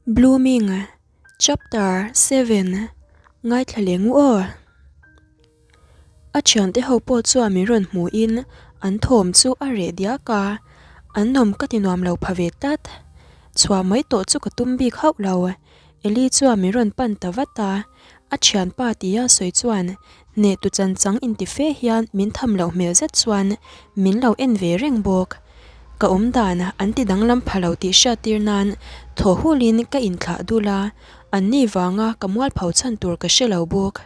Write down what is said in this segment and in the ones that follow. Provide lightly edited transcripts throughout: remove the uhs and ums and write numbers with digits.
Blooming, Chapter 7 Ngaithla leh ngu aw. A thiante ho pawh chuan min rawn hmuhin an thawm chu a reh diak a, an nawm ka ti nuam lo pha ve tlat. Chhuah mai tawh chu ka tum bik hauh lo. Eli chuan min rawn pan ta vat a, a thianpa tia sawi chuan hneh tu chan chang inti fe hian min tham loh hmel zet chuan min lo en ve reng bawk. Ka awm dan an ti danglam pha lo tih hriat tir nan thaw hulin ka inthlah dul a, anni vanga ka mualpho chhan tur ka hre lo bawk.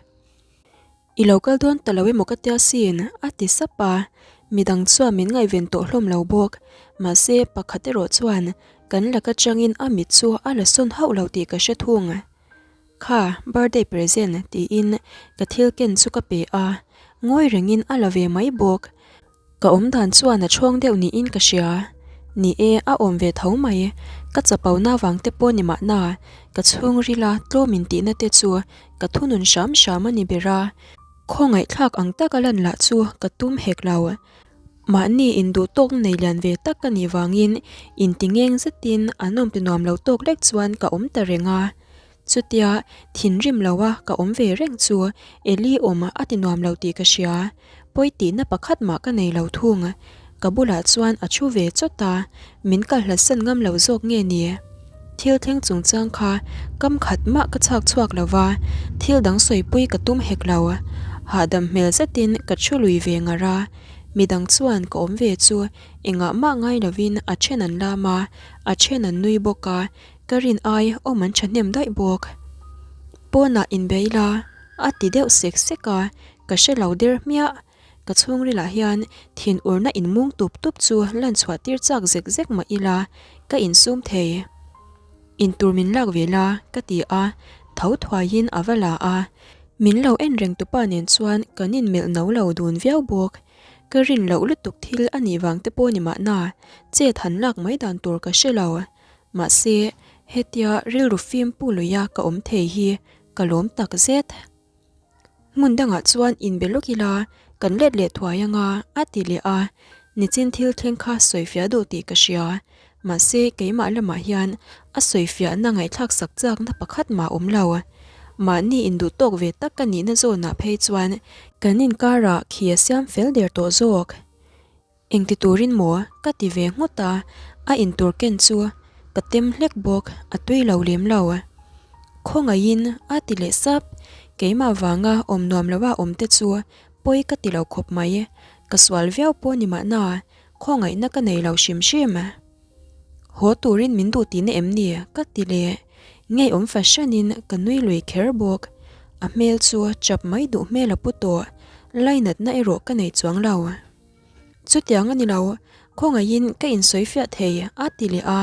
I lo kal dawn ta lo emaw ka tia sin, a ti sap a. Midang chuan min ngaihven tawh hlawm lo bawk. Mahse, pakhat erawh chuan kan laka changin a mit chu a la sawn hauh lo tih ka hre thung. Kha, birthday present tiin ka thil ken chu ka pe a, ngawi rengin a la ve mai bawk. Ka awm dan chuan a chhawng deuh niin ka hria. Ni e, a awm ve tho mai. Ka chapona vang te pawh ni mahna, ka chhungrila tlawm intihna te chu ka thunun hram hram a ni ber a. Khawngaihthlak ang taka lan lah chu ka tum hek lo. Mahni induh tawk nei lian ve tak ka nih vangin inti ngeng zetin an awm ti nuam lo tawk lek chuan ka awm ta reng a. Chutia thinrim loa ka awm ve reng chu Eli awm a ti nuam lo tih ka hria. Pawi tihna pakhat mah ka nei lo thung. Ka bulah chuan a thu ve chawt a, min kal hlatsan ngam lo zawk nge ni? Thil thleng chungchang kha kam khat mah ka chhak chhuak lo va, thil dang sawipui ka tum hek lo. Hahdam hmel zetin ka thu lui ve ngar a, midang chuan ka awm ve chu engah mah ngai lovin a then an lam a, a then an nui bawk a, Ka rin ai awm an thahnem daih bawk. Pawnah inbei la, a ti deuh sek sek a, ka hre lo der hmiah. Ka chhungrilah hian thin urna inmung tup tup chu lan chhuah tir chak zek zek mah ila, ka insum thei. Intur min lak ve la, ka ti a, tho thuaiin a va la a. Min lo en reng tupa nen chuan kan inmelh no lo dun viau bawk. Ka rin loh lutuk thil a nih vang te pawh ni mahna, chet han lak mai dan tur ka hre lo. Mahse, hetia rilru fim pu luia ka awm thei hi ka lawm tak zet. Hmun dangah chuan inbe lawk ila kan let leh thuai anga a ti leh a, nichin thil thleng kha sawifiah duh tih ka hria. Mahse, keimah lamah hian a sawifiahna ngaihthlak sak chakna pakhat mah awm lo. Mahni induh tawk ve tak ka nihna zawnah phei chuan kan inkarah khi a siam fel der tawh zawk. Engti turin maw? Ka ti ve nghut a, a intur ken chu ka tem hlek bawk, a tui lo lem lo. Khawngaihin a ti leh sap, keimah vanga awm nuam loa awm te chu pawi ka ti lo khawp mai, ka sual viau pawh ni mahna khawngaihna ka nei lo hrim hrim. Haw turin min duh tihna em ni? Ka ti leh, ngeiawm fahranin ka nui lui kher bawk, a hmel chu chap mai duh hmel a pu tawh, lainatna erawh ka nei chuang lo. Chutiang a ni lo, khawngaihin ka insawi fiah thei a ti leh a,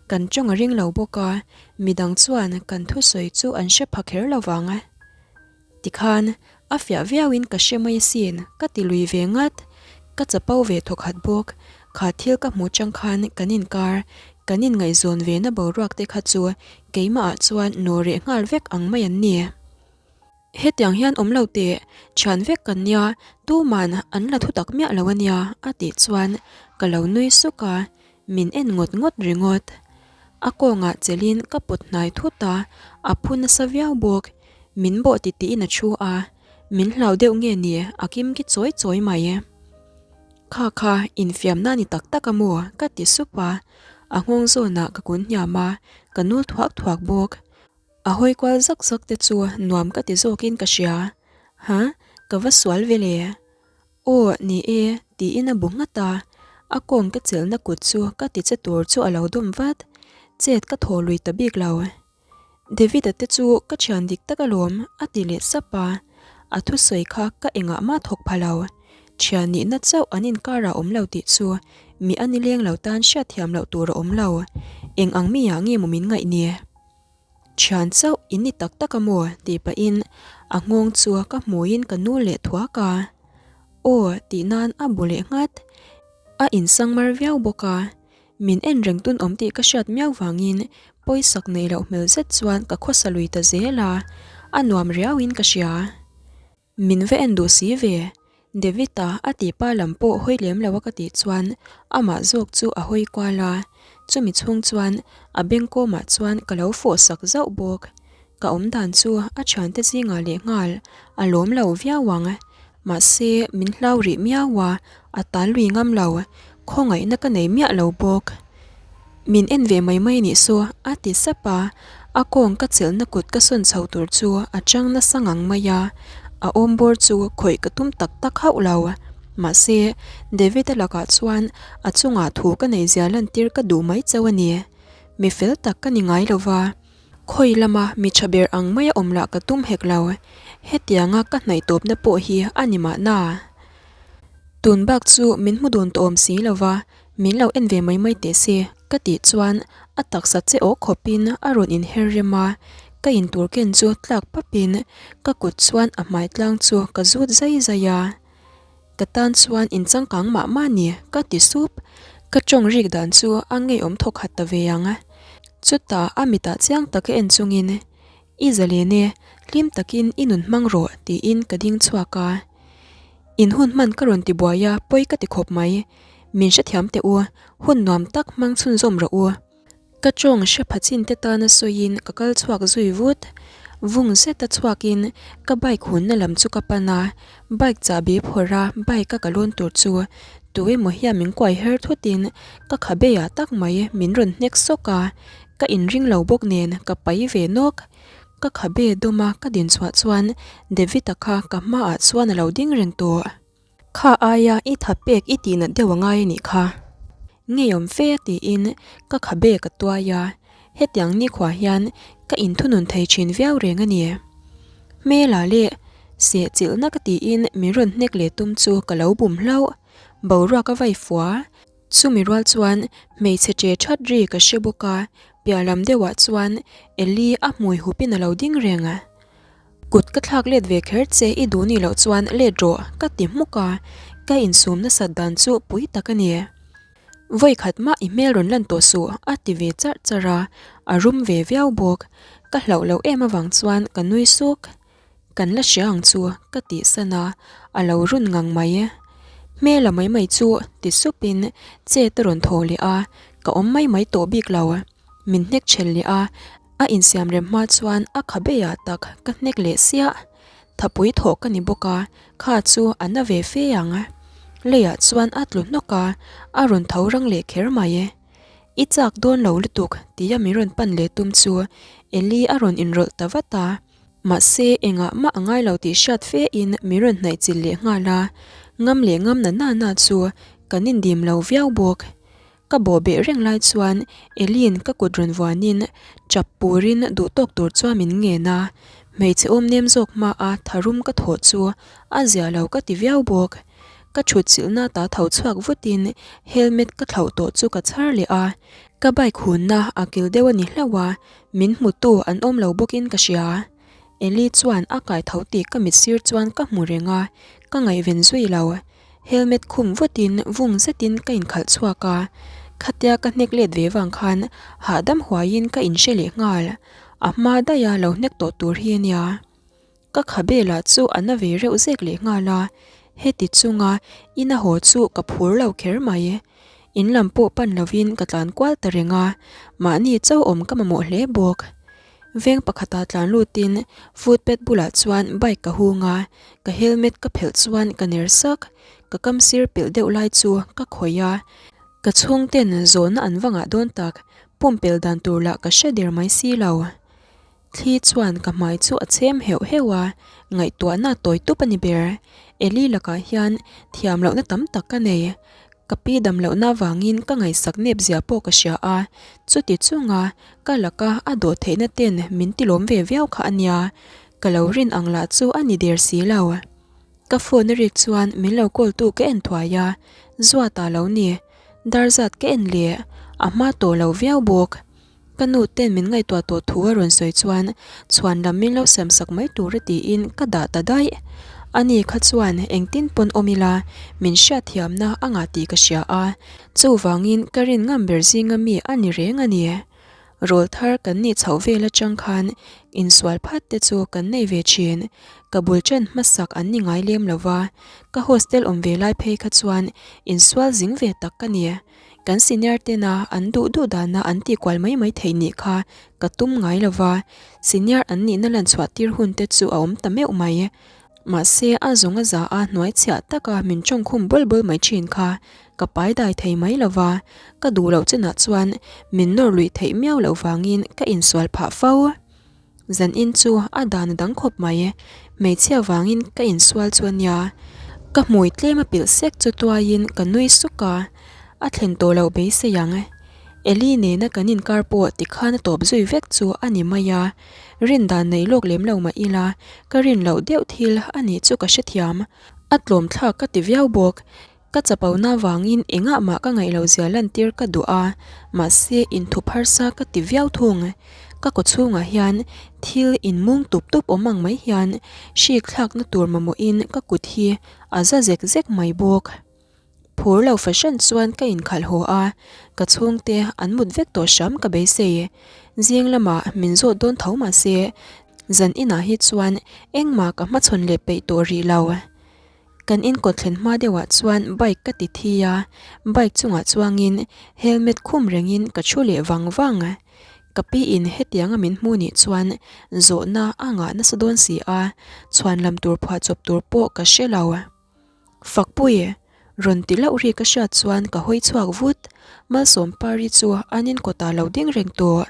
kan tawng a ring lo bawk a, midang chuan kan thusawi chu an hre pha kher lo vang. Tikhan, a fiah viauin ka hre mai asin, ka ti lui ve ngat. Ka chapo ve thawkhat bawk, kha thil ka hmuh chang khan kan inkar, kan inngaihzawn ve na boruak te kha chu keimahah chuan nawh reh nghal vek ang mai an ni. Hetiang hian awm lo teh, thian vek kan nia, tuman an la thu tak miah lo a nia, a tih chuan ka lo nui suk a, min en ngawt ngawt ringawt. A kawngah chelhin ka pawt hnai thut a, a phu nasa viau bawk. Min bawh ti tiin a thu a, min hlau deuh nge ni a kim ki chawi chawi mai. Kha kha infiamna ni tak tak a maw? ka ti sup a, a nghawng zawnah ka kun hniam a, ka nul thuak thuak bawk. A hawi kual zak zak te chu nuam ka ti zawkin ka hria. Ha? Ka va sual ve le? Aw, ni e, tiin a bu nghat a. A kawng ka chelhna kut chu ka ti che tur chu a lo dawm vat. Chet ka thaw lui ta bik lo. David-a te chu ka thian dik tak alawm, a ti leh sap a. A thusawi kha ka engah mah thawk pha lo. Thian nihna chauh an inkarah awm lo tih chu mi a nileng lo tan hriatthiam loh tur a awm lo. Eng ang mi ah nge maw min ngaih ni? Thian chauh in ni tak tak a maw? tih pahin a nghawng chu ka hmuiin ka nu leh thuak a. Aw tih nan a bu leh nghat. A insang mar viau bawk a. Min en reng tun awm tih ka hriat miau vangin pawisak neih loh hmel zet chuan ka khawsa lui ta zel a, a nuam riauin ka hria. Min va en duh si ve. David-a a tih pa lam pawh hawi lem lo a ka tih chuan amah zawk chu a hawi kual a. Chumi chhung chuan a bengkawmah chuan ka lo fawh sak zauh bawk. Ka awm dan chu a thiante zingah leh nghal a lawm lo viau ang. Mahse min hlau rih miau a, a tal lui ngam lo, khawngaihna ka nei miah lo bawk. Min en ve mai mai nih saw a ti sap a, a kawng ka chelhna kut ka sawn chho tur chu a chang nasa ngang mai a, a awm bawr chu khawih ka tum tak tak hauh lo. Mahse David-a lakah chuan a chungah thu ka nei zia lantir ka duh mai chauh a ni. Mi fel tak ka ni ngai lo va. Khawi lama mi tha ber ang maia awm lah ka tum hek lo, hetianga ka hnaih tawpna pawh hi a ni mahna. Tun bak chu min hmu dun tawh awm si lo va, min lo en ve mai mai teh se ka tih chuan a taksa che awk khawpin a rawn inher rem a, ka intur ken chu tlak papin ka kut chuan a hmai tlang chu ka zut zai zai a. Ka tan chuan in changkang mah mah ni, ka ti sup. Ka tawng rik dan chu a ngeiawm thawk khat ta ve ang. Chutah a mitah chiang taka en chungin, I zalen e, hlim takin i nun hmang rawh, tiin ka ding chhuak a. In hun hman ka rawn ti buai a, pawi ka ti khawp mai. Min hrethiam teh u, hun nuam tak hmang chhunzawm rawh u. Ka tawng hre pha chin te tana sawiin ka kal chhuak zui vut. Vung zeta chhuakin ka bike hunna lam chu ka pan a, bike chahbi phawrh a bike a ka lawn tur chu tu emaw hian min kuai her thutin ka khabeiah tak mai min rawn hnek sawk a, ka inring lo bawk nen ka pai ve nawk. Ka khabe dawma ka din chhuah chuan David-a kha ka hmaah chuan a lo ding reng tawh. Kha aia i tha pek i tih nat deuh a ngai a nih kha. Ngeiawm fe tiin ka khabe ka tuai a, hetiang nikhua hian ka inthunun thei thin viau reng a ni. Hmela leh seh chilhna ka tiin min rawn hnek leh tum chu ka lo bum hlauh. Boruak a vai fua. Chumi rual chuan hmeichhe che that ri ka hre bawk a, piah lam deuhah chuan Eli a hmui hupin a lo ding reng. Kut ka thlak let ve kher che i duh nih loh chuan let rawh ka ti hmuk a, ka insum nasat dan chu pui tak a ni. Vawi khat mah i hmel rawn lan tawh suh a ti ve charh charh a, a rum ve viau bawk. Ka hlauh loh em avang chuan ka nui suk. Kan la hria ang chu ka tih san a, a lo run ngang mai. Hmel a mai mai chu ti supin chet a rawn thaw leh a, ka awm mai mai tawh bik lo. Min hnek chhel leh a, A insiam rem hma chuan a khabeiah tak ka hnek leh siah. Thapui thawh ka ni bawk a, kha chu a na ve fe ang. Leiah chuan a tlu hnawk a, a rawn tho rang leh kher mai. I chak dawn lo lutuk tia min rawn pan leh tum chu Eli a rawn inrawlh ta vat a. Mahse engah mah a ngai lo tih hriat fe in min rawn hnaih chilh leh nghal a, ngam leh ngam na na na chu kan indim lo viau bawk. Ka bawh beh reng lai chuan Eileen ka kut rawn vuanin chap purin duh tawk tur chuan min ngen a, hmeichhe awm nem zawk hmaa tharum ka thawh chu a zia lo ka ti viau bawk. Ka thut chilhna ta tho chhuak vutin helmet ka thlauh tawh chu ka chhar leh a, ka bike hunna a kil deuh a ni hlauh a, min hmutu an awm lo bawkin ka hria. Ellie chuan a kai tho tih ka mit sir chuan ka hmu reng a, ka ngaihven zui lo. Helmet khum vutin vung zetin ka inkhalh chhuak a, khatia ka hnek let ve vang khan hahdam huaiin ka inhre leh nghal. A hma daiha lo hnek tawh tur hi a nia. Ka khabe lah chu a na ve reuh zek leh nghal a, heti chunga ina haw chu ka phur lo kher mai. In lam pawh pan lovin ka tlan kual ta reng a, mahni chauh awm ka mamawh hle bawk. Veng pakhatah tlan lutin footpath bulah chuan bike ka hung a, ka helmet ka phelh chuan ka ner sak, ka kam sir pilh deuh lai chu ka khawih a, ka chhungten zawhna an va ngah dawn tak, pumpelh dan tur lah ka hre der mai si lo. Thli chuan ka hmai chu a chhem heuh heuh a, ngaihtuahna tawi tup a ni ber. Eli lakah hian thiam lohna tam tak ka nei. Ka pi dam lohna avangin ka ngaihsak nep zia pawh ka hria a, chuti chunga ka laka a dawh theihna ten min tilawm ve viau kha a nia, ka lo rin ang lah chu a ni der si lo. Ka phone a rik chuan min lo call tu ka en thuai a, Zuata lo ni, dar zat ka en leh, a hma tawh lo viau bawk. Ka nu ten min ngaihtuah tawh thu a rawn sawi chuan chhuan lam min lo siam sak mai tur a tiin ka dah ta daih. Ani kha chuan engtin pawn awm ila min hriatthiamna a ngah tih ka hria a, chuvangin ka rin ngam ber zinga mi a ni reng a ni. Rawl thar kan nih chhoh vel atang khan insual phat te chu kan nei ve thin. Ka bul ṭan hmasak an ni ngai lem lo va, ka hostel awm ve lai phei kha chuan insual zing ve tak ka ni. Kan senior tena an duh duh dana an tih kual mai mai theih nih kha ka tum ngai lo va, senior an nihna lan chhuah tir hun te chu a awm ta meuh mai. Mahse a zawng a za a hnuai chhiah taka min ṭawngkhum bawl bawl mai ṭhin kha ka pai dai thei mai lo va, ka duh loh chinah chuan min nawr luih theih miau loh vangin ka insual phah fo. Zanin chu a dan a dang khawp mai, hmeichhia vangin ka insual chu a nia. Ka hmui tlem a pilh sek chu tuaiin ka nui suk a, a thlen tawh loh beisei ang. Eli nena kan inkar pawh tikhan a tawp zui vek chu a ni mai a, rin dan nei lawk lem lo mah ila ka rin loh deuh thil a nih chu ka hrethiam. A tlawm thlak ka ti viau bawk. Ka chapona vangin engah mah ka ngaih loh zia lantir ka duh a, mahse inthup harsa ka ti viau thung. Ka kaw chhungah hian thil inmung tup tup awm ang mai hian hrik thlakna tur mamawhin ka kut hi a za zek zek mai bawk. Phur lo fahran chuan ka inkhalh haw a, ka chhungte an mut vek tawh hram ka beisei. Zing lamah min zawt dawn tho mahse zan inah hi chuan engmah ka hmachhawn leh peih tawh rih lo. Kan inkawt thlen hma deuhah chuan bike ka ti thi a, bike chungah chuangin helmet khum rengin ka thu leh vang vang. Ka pi in hetianga min hmu nih chuan zawhna a ngah nasa dawn si a, chhuan lam tur phuahchawp tur pawh ka hre lo. Fakpui! Rawn ti lauh ri ka hriat chuan ka hawi chhuak vut. Malsawmpari chu an inkawtah lo ding reng tawh.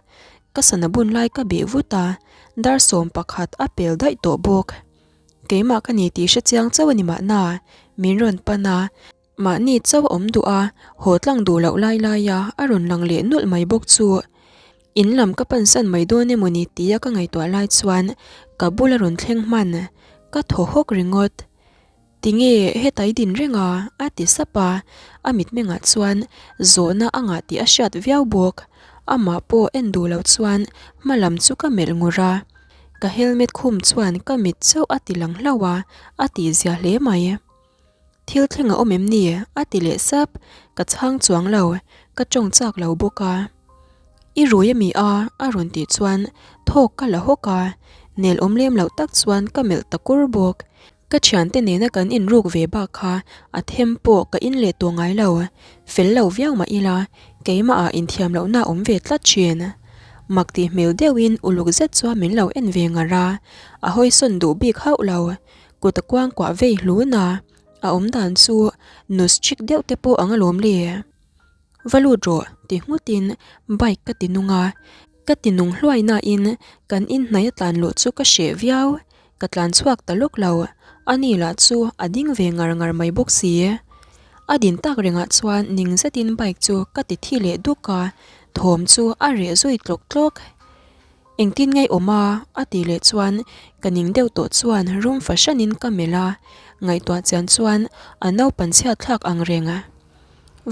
Ka sana bun lai ka bih vut a, dar 11 a pel daih tawh bawk. Keimah ka ni tih hre chiang chauh a ni mahna, min rawn pan a, mahni chauh a awm duh a, haw tlang duh loh lai lai a a rawn lang leh nulh mai bawk chu. In lam ka pansan mai dawn emaw ni tia ka ngaihtuah lai chuan ka bula rawn thleng hman, ka thaw hawk ringawt. Tinge heta i din reng a? a ti sap a, a mitmengah chuan zawhna a ngah tih a hriat viau bawk. Amah pawh en duh lo chuan hma lam chu ka melh ngur a, ka helmet khum chuan ka mit chauh a ti lang hlauh a, a tihzia hle mai. Thil thleng a awm em ni? a ti leh sap, ka chhang chuang lo, ka tawng chak lo bawk a. I rui a mi a? a rawn tih chuan thawk ka la hawk a, nel awm lem loh tak chuan ka melh ta kur bawk. Ka thiante nena kan inruk ve bak kha a them pawh ka in leh tawh ngai lo. Fel lo viau mah ila, keimah ah inthiam lohna a awm ve tlat thin. Mak tih hmel deuhin uluk zet chuan min lo en ve ngar a, a hawisawn duh bik hauh lo. Kut a kuangkuah vei hlun a, a awm dan chu nus chik deuh te pawh ang alawm le. Va lut rawh ti nghutin bike ka ti nung a, ka ti nung hluai nain kan inhnai a tlan luh chu ka hreh viau, ka tlan chhuak ta lawk lo, ani lah chu a ding ve ngar ngar mai bawk si. A din tak rengah chuan ning zetin bike chu ka ti thi leh duk a, thawm chu a reh zui tlawk tlawk. Engtin nge awm a? a tih leh chuan ka ning deuh tawh chuan rum fahranin ka melh a, ngaihtuah chian chuan a naupan chhiat thlak ang reng.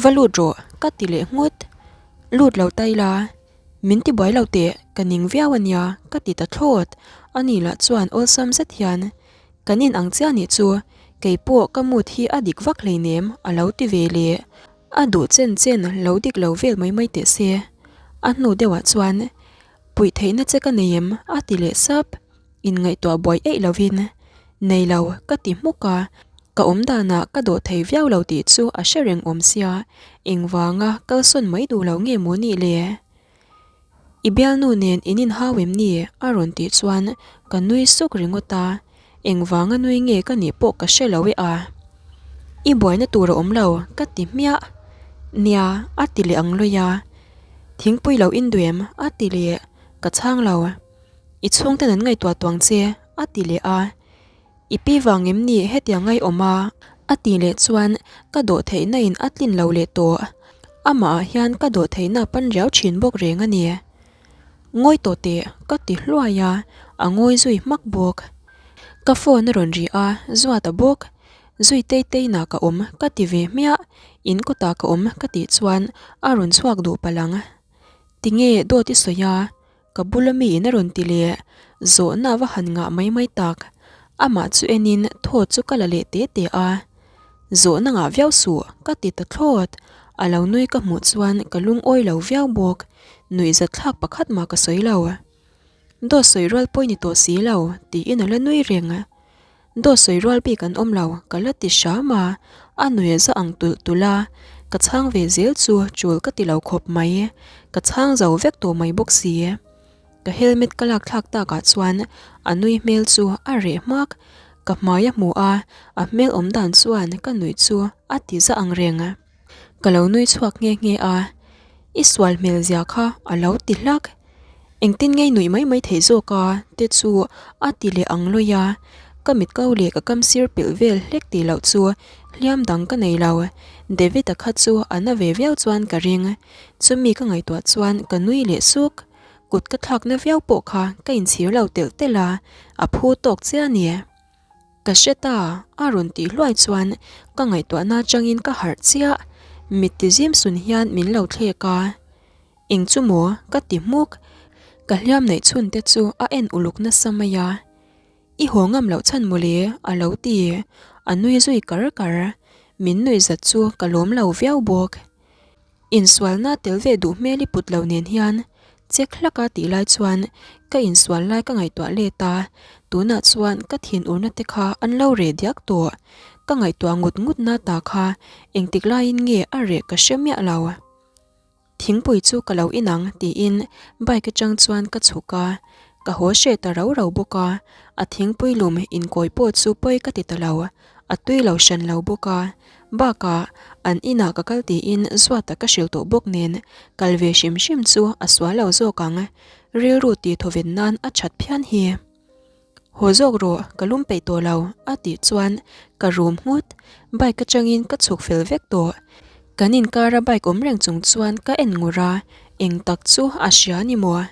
Va lut rawh ka ti leh nghut. Lut lo ta ila, min ti buai lo teh, ka ning viau a nia ka ti ta thlawt. Ani lah chuan awlsam zet hian, Kan in ang chiah nih chu, kei pawh ka mood hi a dik vak hleinem a lo ti ve leh. A duh chen chen lo dik lo vel mai mai teh se. A hnu deuhah chuan, Puih theihna che ka nei em? a ti leh sap. Inngaihtuah buai eih lovin, Nei lo, ka ti hmuk a. Ka awm danah ka dawh thei viau lo tih chu a hre reng awm sia, engvanga kalsawn mai duh lo nge maw nih le? I bialnu nen in inhau em ni? a rawn tih chuan ka nui suk ringawt a, engvanga nui nge ka nih pawh ka hre lo e a. I buaina tur a awm lo, ka ti hmiah. Nia, a ti leh ang lawih a. Thingpui lo in duh em? a ti leh, ka chhang lo. I chhungten an ngaihtuah tuang che, a ti leh a. I pi vang em ni hetiang ngaihawm a? A tih leh chuan ka dawh theihna in a tlin lo leh tawh. Amah ah hian ka dawh theihna a pan riau thin bawk reng a ni. Ngawi tawh teh ka ti hluai a, a ngawi zui hmak bawk. Ka phone a rawn ri a, Zuata bawk. Zui tei tei nah ka awm ka ti ve hmiah, in kawtah ka awm ka tih chuan a rawn chhuak duh palh ang. Tinge dawt i sawi a? Ka bula mi in a rawn ti leh, zawhna a va han ngah mai mai tak. Amah chu enin thaw chu ka la leh te te a. Zawhna ngah viau suh, ka ti ta thlawt. A lo nui ka hmuh chuan ka lungawi lo viau bawk. Nuihzatthlak pakhat mah ka sawi lo. Dawt sawi rual pawi ni tawh si lo, tiin a la nui reng. Dawt sawi rual bik an awm lo, ka la ti hram a, a nuih a za ang tulh tulh a, ka chhang ve zel chu tul ka ti lo khawp mai, ka chhang zo vek tawh mai bawk si. Ka helmet ka lak thlak takah chuan a nui hmel chu a reh hmak, ka hmai a hmu a, a hmel awm dan chuan ka nuih chu a ti za ang reng. Ka lo nui chhuak nghe nghe a, I sual hmel zia kha a lo ti hlak. Engtin ngei nuih mai mai theih zawk a te chu a ti leh ang lawi a, ka mit ko leh ka kam sir pilh vel hlek tih loh chu hliam dang ka nei lo. David-a kha chu a na ve viau chuan ka ring. Chumi ka ngaihtuah chuan ka nui leh suk. Kut ka thlakna viau pawh kha ka inchhir lo telh telh a, a phu tawk chiah a ni. Ka hre ta, a rawn tih hluai chuan ka ngaihtuahna atangin ka harh chiah. Mit ti zim sun hian min lo thlek a. Eng chu maw? ka ti hmuk. Ka hliam neih chhun te chu a en uluk nasa mai a. I haw ngam loh chhan mawle, a lo ti. A nui zui kar kar. Min nuih zat chu ka lawm lo viau bawk. Insualna tel ve duh hmel i put lo nen hian check hlak a tih lai chuan ka insual lai ka ngaihtuah let a, tunah chuan ka thinurna te kha an lo reh diak tawh. Ka ngaihtuah ngut ngut na ta kha engtik laiin nge a reh ka hre miah lo. Thingpui chu ka lo in ang tiin bike atang chuan ka chhuk a, ka haw hreh ta rau rau bawk a, a thingpui lum inkawi pawh chu pawi ka ti ta lo. A tui lo hran lo bawk a, bakah an inah ka kal tiin Zuata ka hrilh tawh bawk nen kal ve hrim hrim chu a sual lo zawk ang, rilru tih thawven nan a that phian hi. Haw zawk rawh, ka lum peih tawh lo a tih chuan ka rum nghut, bike atangin ka chhuk fel vek tawh. Kan inkara bike awm reng chung chuan ka en ngur a, eng tak chu a hria ni maw?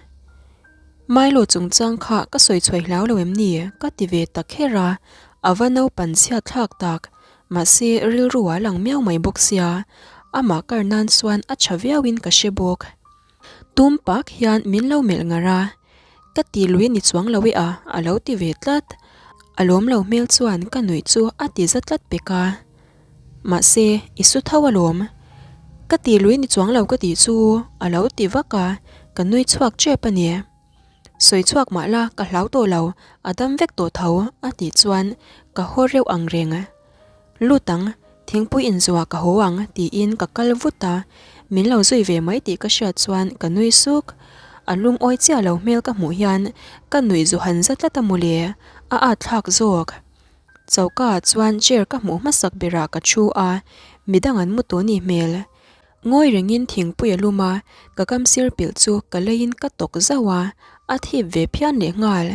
Milo chungchang kha ka sawi chhuai hlau lo em ni? ka ti ve ta kher a, a va naupan chhiat thlak tak. Mahse, rilru a lang miau mai bawk sia, amah kar nan chuan a tha viauin ka hre bawk. Tum pak hian min lo melh ngar a, Ka ti lui ni chuang lo e a, a lo ti ve tlat. A lawm lo hmel chuan ka nuih chu a ti za tlat pek a. Mahse, i su tho alawm. Ka ti lui ni chuang lo ka tih chu a lo ti vak a, ka nui chhuak tep a ni. Sawi chhuak mah la ka hlau tawh lo, a dam vek tawh tho a tih chuan ka haw reuh ang reng. Lut ang, thingpui inzuah ka haw ang tiin ka kal vut a, min lo zui ve mai tih ka hriat chuan ka nui suk. A lungawi chiah lo hmel ka hmuh hian ka nuih zu han za tlat a mawle, a at thlak zawk. Choka ah chuan chair ka hmuh hmasak berah ka thu a, midang an mu tawh ni hmel. Ngawi rengin thingpui a lum a, ka kam sir pilh chu ka leiin ka tawk zauh a, a thip ve phian leh nghal.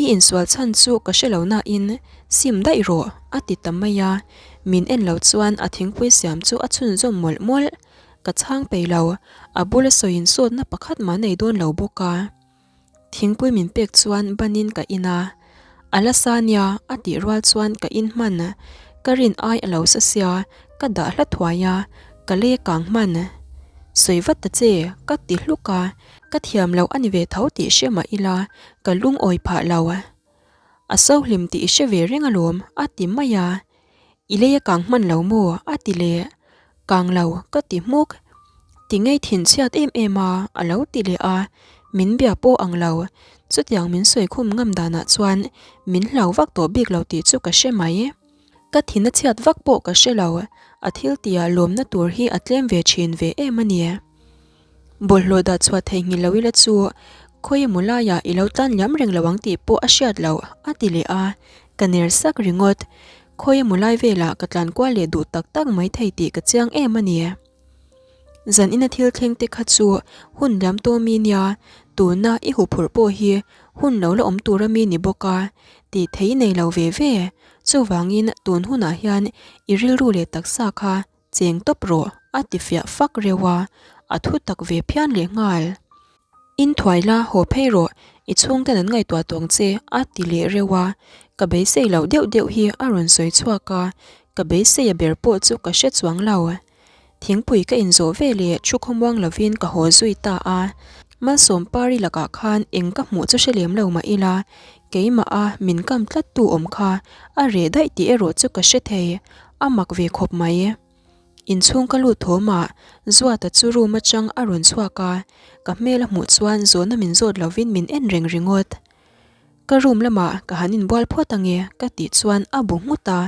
I insual chhan chu ka hre lo nain sim daih rawh a ti ta mai a, min en lo chuan a thingpui siam chu a chhunzawm mawlh mawlh. Ka chhang peih lo, a bula sawi insawtna pakhat mah nei dawn lo bawk a. Thingpui min pek chuan banin ka in a, a la sa nia a tih rual chuan ka in hman. Ka rin ai a lo sa sia, ka dah hla thuai a, ka lei kang hman. Sawi vat ta che, ka ti hluk a, ka thiam loh a ni ve tho tih hre mah ila ka lungawi phah lo. A so hlim tih i hre ve reng alawm, a ti mai a. I lei a kang hman lo maw? a ti leh. Kang lo, ka ti hmuk. Ti ngei thin chhiat em em a, a lo ti leh a. Min bia pawh ang lo. Chutiang min sawi khum ngam danah chuan min hlau vak tawh bik lo tih chu ka hre mai. Ka thin a chhiat vak pawh ka hre lo. A thil tihah lawmna tur hi a tlem ve thin ve em a ni. Bawlhhlawh dah chhuah theihnghilh lo ila chu khawi emaw laiah i lo tlan liam reng lo ang tih pawh a hriat loh a ti leh a, ka ner sak ringawt. Khawi emaw lai velah ka tlan kual leh duh tak tak mai thei tih ka chiang em a ni. Zan ina thil thleng te kha chu hun liam tawh mi nia, tuna i huphurh pawh hi hun lo la awm tur a mi ni bawk a, tih thei nei lo ve ve. Chuvangin tun hunah hian i rilru leh taksa kha Cheng tawp rawh, a ti fiah fak reuh a, a thu tak ve phian leh nghal. In thuai la, haw phei rawh, i chhungten an ngaihtuah tawng che, a ti leh reuh a. Ka beisei loh deuh deuh hi a rawn sawi chhuak a, ka beisei a ber pawh chu ka hre chuang lo. Thingpui ka inzawh ve leh thu khawmuang lovin ka haw zui ta a. Malsawm Pari lakah khan eng ka hmuh chu hre lem lo mah ila, keimah a min kam tlattu awm kha a reh daih tih erawh chu ka hre thei. A mak ve khawp mai. Inchhung ka lut thawmah Zuata chu room atang a rawn chhuak a, ka hmel a hmuh chuan zawhna min zawt lovin min en reng ringawt. Ka room lamah ka han inbual phawt ange ka tih chuan a bu nghut a,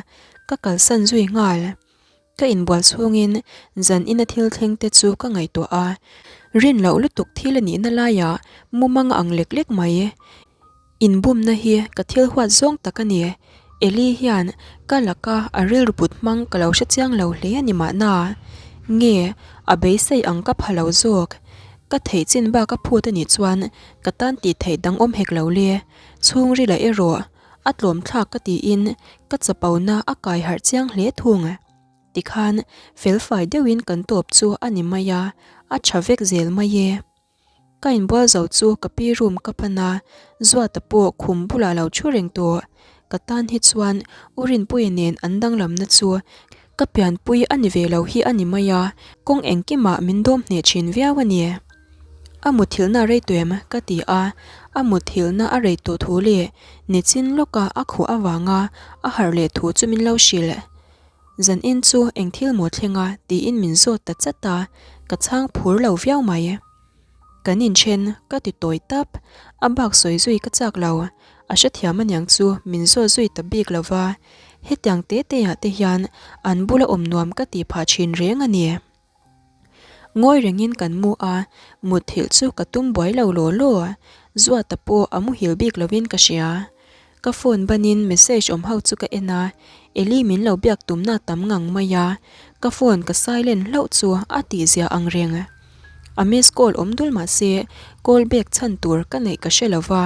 ka kalsan zui nghal. Ka inbual chhungin zan ina thil thleng te chu ka ngaihtuah a, rin loh lutuk thil a nihna laiah mumang a ang lek lek mai. Inbumna hi ka thil huat zawng tak a ni. Eli hian ka laka a rilru put hmang ka lo hre chiang lo hle a ni mahna. Nge a beisei ang ka pha lo zawk. Ka theih chin bak a phut a nih chuan ka tan tih theih dang awm hek lo le. Chhungrila erawh a tlawm thlak ka tiin ka chapona a kai harh chiang hle thung. Tikhan felfai deuhin kan tawp chu a ni mai a, a tha vek zel mai e. Ka inbual zo chu ka pi room ka pan a, Zuata pawh khum bulah lo thu reng tawh. Ka tan hi chuan U Rinpuia nen an danglamna chu ka pianpui a ni ve lo hi a ni mai a, kawng engkimah min dawm hneh thin viau a ni. A muthilhna a rei tawh em? ka ti a, a muthilhna a rei tawh thu leh nichin lawka a khuh avanga a harh leh thu chu min lo hrilh. Zanin chu eng thil maw thleng a? tiin min zawt ta chat a, ka chhang phur lo viau mai. Kan inthen ka ti tawi tap, a bak sawi zui ka chak lo, a hrethiam aniang chu min zawt zui ta bik lo va, hetiang te te ah te hian an bula awm nuam ka tih phah thin reng a ni. Ngawi rengin kan mu a, mutthilh chu ka tum buai lo law law, Zuata pawh a muhil bik lovin ka hria. Ka phone banin message awm ho chu ka en a, Eli min lo biak tumna tam ngang mai a, ka phone ka silent hlauh chu a tihzia ang reng. A miss call awm dul mah se call back chhan tur ka neih ka hre lova,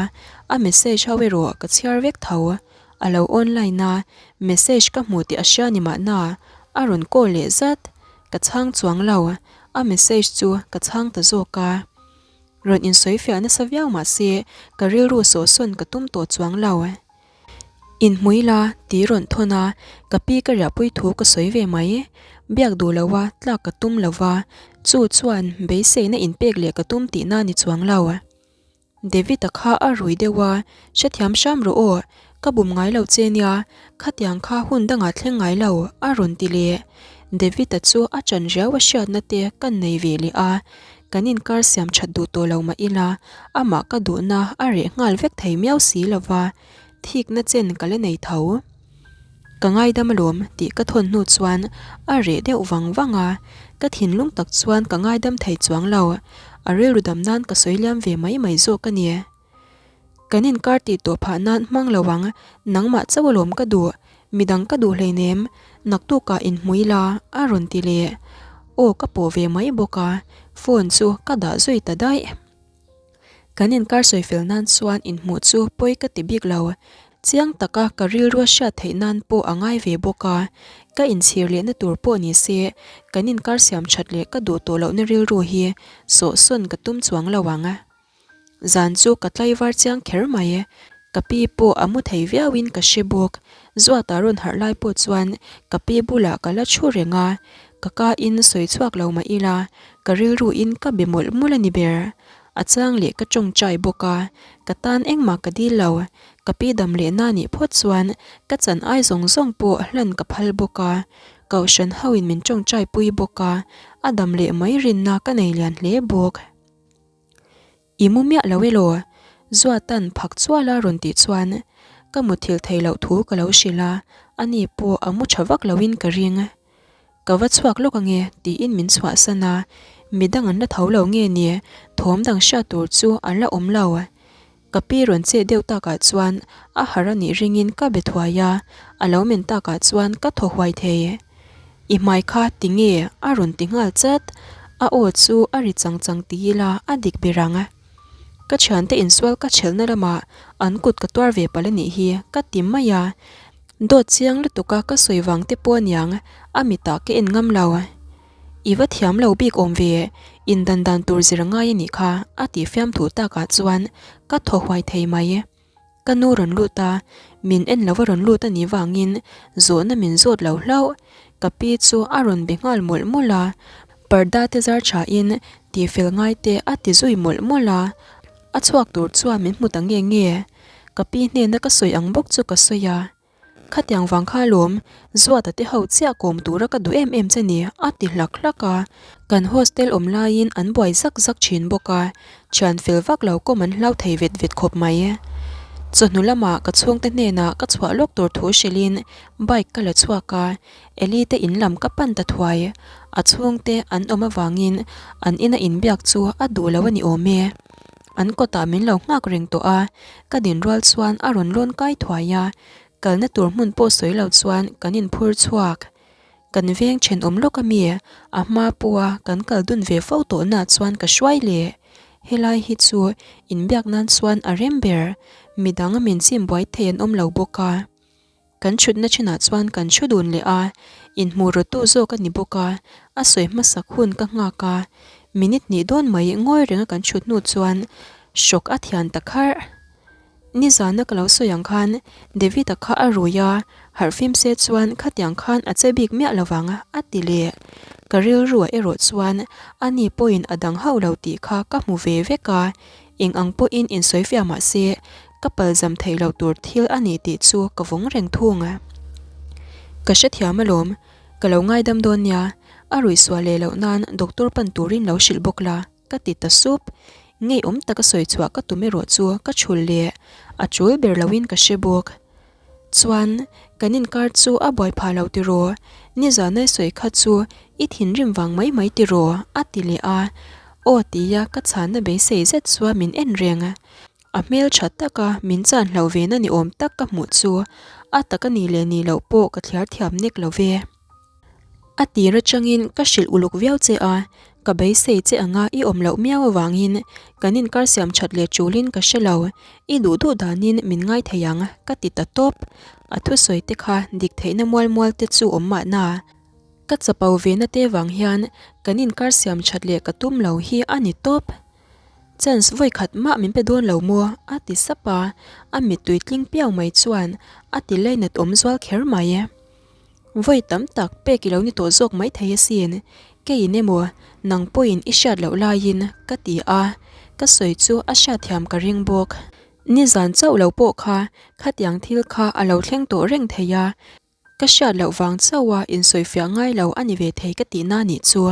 a message ho erawh ka chhiar vek tho. A lo online a, message ka hmu tih a hria ni mahna, a rawn call leh zat. Ka chhang chuang lo, a message chu ka chhang ta zawk a. Rawn insawi fiah nasa viau mah se ka rilru sawhsawn ka tum tawh chuang lo. Inhmui la ti rawn thawn a, ka pi ka riahpui thu ka sawi ve mai. Biak duh lo a, tlak ka tum lo va, chu chuan beiseina inpek leh ka tum tihna ni chuang lo. David-a kha a rui deuh a, Hrethiam hram rawh aw, ka bum ngai lo che nia, khatiang kha hun dangah thleng ngai lo, a rawn ti leh. David-a chu a ṭan riau a hriatna te kan nei ve leh a, kan inkar siam ṭhat duh tawh lo mah ila, amah ka duhna a reh nghal vek thei miau si lo va, thikna chen ka la nei tho. Ka ngaidam alawm tih ka thawn hnu chuan a reh deuh vang vang a, ka thinlung tak chuan ka ngaidam thei chuang lo, a rilru dam nan ka sawi liam ve mai mai zawk a ni. Kan inkar tih tawh phah nan hmang lo ang, nangmah chauh alawm ka duh, midang ka duh hleinem, naktukah inhmui la a rawn ti leh. Aw ka pawh ve mai bawk a, phone chu ka dah zui ta daih. Kan inkar sawi fel nan chuan inhmuh chu pawi ka ti bik lo. Chiang taka ka rilru a hriat theih nan pawh a ngai ve bawk a, ka inchhir lehna tur pawh ni se kan inkar siam that leh ka duh tawh lohna rilru hi sawhsawn ka tum chuang lo ang. Zan chu ka tlaivar chiang kher mai. Ka pi pawh a mu thei viauin ka hre bawk. Zuata rawn harh lai pawh chuan ka pi bulah ka la thu reng a, ka ka in sawi chhuak lo mah ila ka rilru in ka be mawlh mawlh a ni ber. A chang leh ka tawngtai bawk a, ka tan engmah ka dil lo. Ka pi dam leh na nih phawt chuan ka chan ai zawng zawng pawh hlan ka phal bawk a, Kohhran ho in min tawngtai pui bawk a, a dam leh mai rinna ka nei lian hle bawk. I mu miah lo elaw? Zuatan phak chuala rawn tih chuan ka muthilh theih loh thu ka lo hrilh a, ani pawh a mu tha vak loin ka ring. Ka va chhuak lawk ange tiin min chhuahsan a, midang an la tho lo nge ni, thawm dang hriat tur chu an la awm lo. Ka pi rawn chet deuh takah chuan a harh a nih ringin ka be thuai a, a lo men takah chuan ka thaw huai thei. I hmai kha ti nge? a rawn ti nghal chat. A aw chu a ri chang chang ti ila a dik ber ang. Ka thiante insual ka chhelhna lamah an kut ka tuar ve palh a nih hi ka ti mai a. Dawt chiang lutuka ka sawi vang te pawh aniang a mitah ka en ngam lo. I va thiam lo bik awm ve, in dan dan tur zir ngai a nih kha a tih fiamthu takah chuan ka thaw huai thei mai. Ka nu rawn lut a, min en lova rawn lut a nih vangin zawhna min zawt lo hlauh. Ka pi chu a rawn be nghal mawlh mawlh a, parda te zar thain tihfel ngai te a ti zui mawlh mawlh a, a chhuak tur chuan min hmu ta nge nge. Ka pi hnena ka sawi ang bawk chu ka sawi a. Khatiang vang kha alawm, Zuata te ho chiah kawm tura ka duh em em che ni, a ti hlak hlak a. Kan hostel awm laiin an buai zak zak thin bawk a, thian fel vak lo kawm an hlau thei vet vet khawp mai. Chawhnu lamah ka chhungte hnenah ka chhuah lawk tur thu hrilhin bike ka la chhuak a, Eli te in lam ka pan ta thuai. A chhungte an awm avangin an ina inbiak chu a duh lo a ni awm e. An kawtah min lo nghak reng tawh a, ka din rual chuan a rawn lawn kai thuai a, kalna tur hmun pawh sawi lo chuan kan inphur chhuak. Kan veng thenawm lawk a mi, a hma pawha kan kal dun ve fo tawhnaah chuan ka hruai leh. Helai hi chu inbiak nan chuan a rem ber, midang min chim buai thei an awm lo bawk a. Kan thutna thinah chuan kan thu dun leh a, inhmuh rawttu zawk a ni bawk a, a sawi hmasak hun ka nghak a, minute hnih dawn mai ngawi renga kan thut hnu chuan hrawk a thian ta kharh. Nizana ka lo sawi ang khan David-a kha a rui a, harhfim se chuan khatiang khan a che bik miah lovang a ti leh. Ka rilruah erawh chuan ani pawhin a dang hauh lo tih kha ka hmu ve vek a, Eng ang pawhin insawifiah mah se, ka palzam theih loh tur thil a ni tih chu ka vawng reng thung a. Ka hrethiam alawm, ka lo ngaidam dawn nia, a ruihsual leh loh nan doctor pan turin lo hrilh bawk la, ka ti ta sup. Ngeiawm taka sawi chhuah ka tum erawh chu ka chhul leh a tul ber loin ka hre bawk. Chuan, kan inkar chu a buai phah lo tiraw? Nizanai sawi kha chu i thinrim vang mai mai tiraw? a ti leh a. Aw tia ka chhanna beisei zet chuan min en reng. A hmel tha taka min chan hlo ve na ni awm tak ka hmuh chu a tak a nih leh nih loh pawh ka thliar thiam nek lo ve. A tir atangin ka hrilh uluk viau che a, ka beisei che anga i awm loh miau avangin kan inkar siam that leh tulin ka hre lo, i duh duh danin min ngai thei ang, ka ti ta tawp. A thusawi te kha dik theihna mual mual te chu awm mahna. Ka chapo ve na te vang hian kan inkar siam that leh ka tum lo hi a ni tawp. Chance vawi khat mah min pe dawn lo maw? a ti sap a, a mittui tling piau mai chuan a ti lainat awm zual kher mai. Vawi tam tak pek i lo ni tawh zawk mai thei asin, keiin emaw nang pawhin i hriat loh laiin ka ti a, ka sawi chu a hriatthiam ka ring bawk. Nizan chauh lo pawh kha khatiang thil kha a lo thleng tawh reng thei a, ka hriat loh vang chauha insawifiah ngai lo a ni ve thei ka tihna nih chu.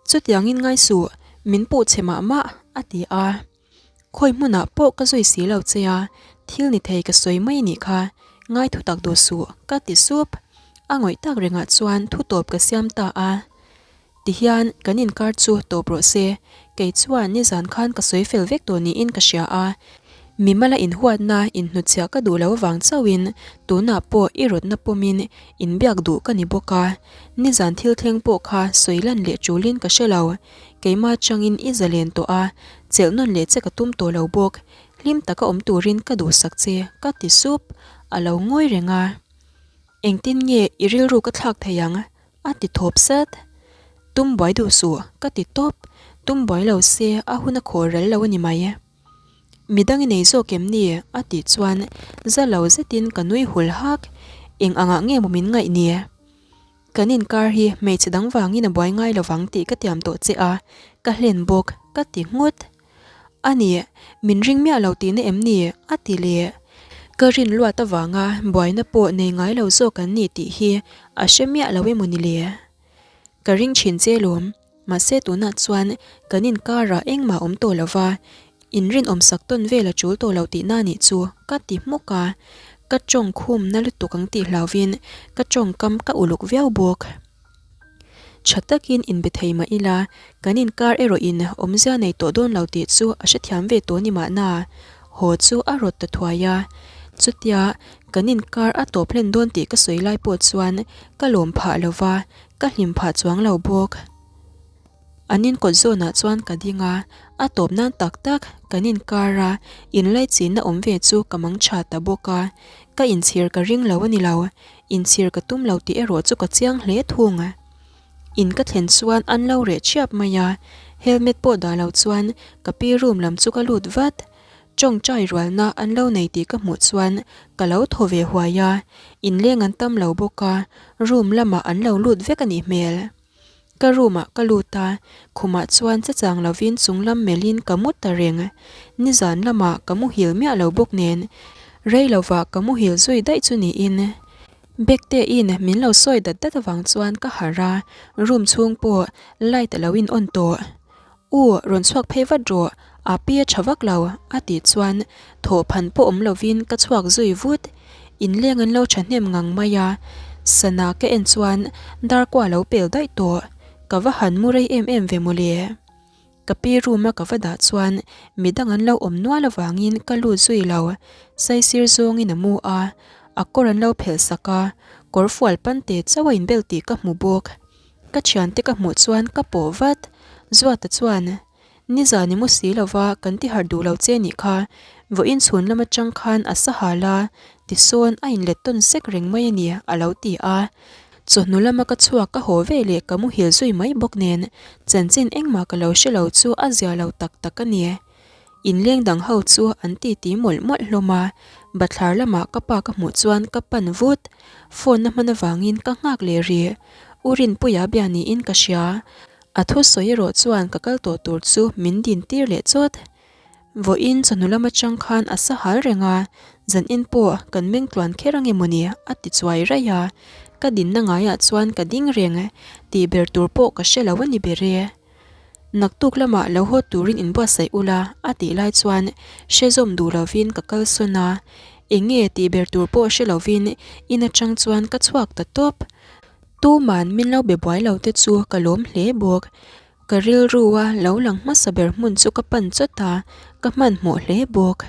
Chutiangin ngai suh, min puh chhe mah mah, a ti a. Khawi hmunah pawh ka zui si lo che a, thil ni thei ka sawi mai nih kha, ngai thu tak duh suh, ka ti sup. A ngawih tak rengah chuan thu tawp ka siam ta a. Tihian kan inkar chu tawp rawh se, kei chuan nizan khan ka sawi fel vek tawh niin ka hria a. Mimala inhuatna inhnutchhiah ka duh lo avang chauhin tunah pawh i rawtna pawmin inbiak duh ka ni bawk a. Nizan thil thleng pawh kha sawi lan leh tulin ka hre lo. Keimah atangin i zalen tawh a, chelh nawn leh che ka tum tawh lo bawk. Hlim taka awm turin ka duhsak che, ka ti sup. A lo ngawi reng a. Engtin nge i rilru ka thlak thei ang? a ti thawp sat. Tum buai duh suh, ka ti tawp. Tum buai lo se a hun a khawl rel lo a ni mai. Midang i nei zawk em ni? a tih chuan za lo zetin ka nui hul hak. Eng angah nge maw min ngaih ni? Kan inkar hi hmeichhe dang vangin a buai ngai lovang tih ka tiam tawh che a, ka hlen bawk, ka ti nghut. A ni, min ring miah lo tihna em ni? a ti leh. Ka rin luat avanga buaina pawh nei ngai lo zawk an ni tih hi a hre miah lo emaw ni le? Ka ring thin che lawm. Mahse tunah chuan kan inkarah engmah awm tawh lo va, inrinawm sak tawn vel a tul tawh lo tihna nih chu ka ti hmuk a, ka tawng khum na lutuk ang tih hlauvin ka tawngkam ka uluk viau bawk. Tha takin inbe thei mah ila, kan inkar erawhin awmzia nei tawh dawn lo tih chu a hrethiam ve tawh ni mahna, haw chu a rawt ta thuai a. Chutia kan inkar a tawp hlen dawn tih ka sawi lai pawh chuan ka lawm phah lo va, Ka hlim phah chuang lo bawk. An inkawt zawnah chuan ka ding a, a tawp nan tak tak kan inkar a, inlaichinna awm ve chu ka mang tha ta bawk a. Ka inchhir ka ring lo a ni lo, inchhir ka tum lo tih erawh chu ka chiang hle thung. In ka thlen chuan an lo reh thiap mai a, helmet pawh dah lo chuan ka pi room lam chu ka lut vat. Tawngtai rualna an lo nei tih ka hmuh chuan ka lo thaw ve huai a, inleng an tam lo bawk a, room lamah an lo lut vek a nih hmel. Ka room ah ka lut a, khumah chuan che chang lovin chung lam melhin ka mu ta reng. Nizan lamah ka muhil miah lo bawk nen. Rei lovah ka muhil zui daih chu niin. Bekteiin min lo sawi dat dat avang chuan ka harh a, room chhung pawh light a lo in on tawh. U, rawn chhuak phei vat rawh, a pi a tha vak lo, a tih chuan thawh phan pawh awm lovin ka chhuak zui vut. Inleng an lo thahnem ngang mai a, sana ka en chuan darkua a lo pel daih tawh. Ka va han mu rei em em ve mawle. Ka pi room a ka va dah chuan midang an lo awm nual avangin ka lut zui lo. Saisir zawngin a mu a, a kawr an lo phelh sak a, kawr fual pante chauh a inbel tih ka hmu bawk. Ka thiante ka hmuh chuan ka pawh vat. Zuata chuan, Nizan i mu si lova kan ti harh duh lo che nih kha, vawiin chhun lam atang khan a sa hal a, tisawn a inlet tawn sek reng mai a ni, a lo ti a. Chawhnu lama ka chhuak ka haw ve leh ka muhil zui mai bawk nen, chanchin engmah ka lo hre lo chu a zia lo tak tak a ni. Inleng dang ho chu an titi mawlh mawlh hlawm a, bathlar lamah ka pa ka hmuh chuan ka pan vut. Phone a hman avangin ka nghak leh rih. U Rinpuia bia niin ka hria. A thusawi erawh chuan ka kal tawh tur chu min din tir leh chawt. Vawiin chawhnu lam atang khan a sa hal reng a, zanin pawh kan meng tluan kher ange mawni a ti chuai raih a. Ka dinna ngaiah chuan ka ding reng tih ber tur pawh ka hre lo a ni ber e. Naktuk lamah lo haw turin inbuatsaih ula a tih lai chuan hre zawm duh lovin ka kal sawn a, eng nge tih ber tur pawh hre lovin in atang chuan ka chhuak ta tawp. Tuman min lo be buai lo te chu ka lawm hle bawk. Ka rilrua lo lang hmasa ber hmun chu ka pan chawt a, ka hmanhmawh hle bawk.